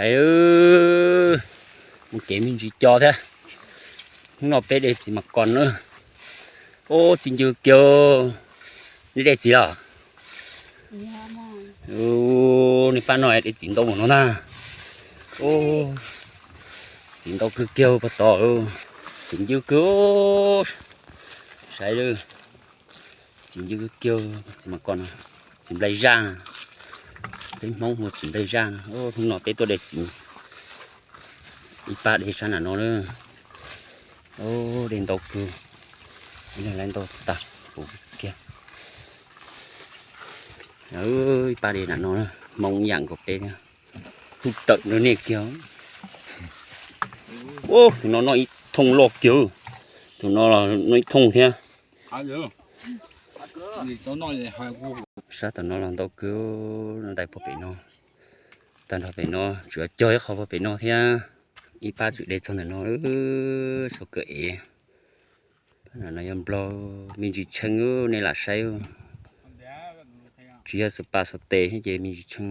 ໃສ່ເອີ ມັນເກມີຈີຈໍແທ້. ຂ້າງນອກເປັດເດ ຈີມາກ່ອນເອີ. ໂອ້ ຈີຢູ່ກຽວ. ນີ້ເດ ຈີລະ. ໂອ້ ນີ້ປ້ານ້ອຍເດ ຈີໂຕໝົດເນາະນາ. ໂອ້ ຈີໂຕຄືກຽວປະຕໍເອີ. ຈີຢູ່ຄື ໃສ່ເດີ. ຈີຢູ່ຄືກຽວ ຈີມາກ່ອນ. ຈີໄບຢາງ ເປັນມອງຫົວຈີໄບຢາງ. ໂອ້ ຂ້າງນອກເປັດໂຕເດ ຈີ ອີປ້າເດ ຊັ້ນນະເນາະເດີ. ໂອ້ ເດນໂຕຄື ເດນໂຕຕາ ໂອເຄ. ເອີຍ ປ້າເດນະເນາະ ມອງຢ່າງກໍເປັນ ຜູ້ເຕີເນາະນີ້ກຽວ. ໂອ້ ໂຕນ້ອຍໆ ທົ່ງລອກກຽວ. ໂຕນ້ອຍໆ ທົ່ງເທຍ. ຫາເດີ ນີ້ໂຕນ້ອຍໃຫຍ່ຫາກູ ຊາໂຕນ້ອຍລອງໂຕກຶ ໄດ້ພໍ່ເປເນາະ. ຕານພໍ່ເປເນາະ ເສືອຈ່ອຍເຂົ້າພໍ່ເປເນາະເທຍ. ອີປ້າຈຸເດຊອນເນາະເອີ ໂຊເກີເອ ນະນະຍອມບລໍ ມີຈີເຊີງເອີ ໃນລາໄຊເອີ ຈີເຮັດສະປາສະເຕເຈ ມີຈີເຊີງ.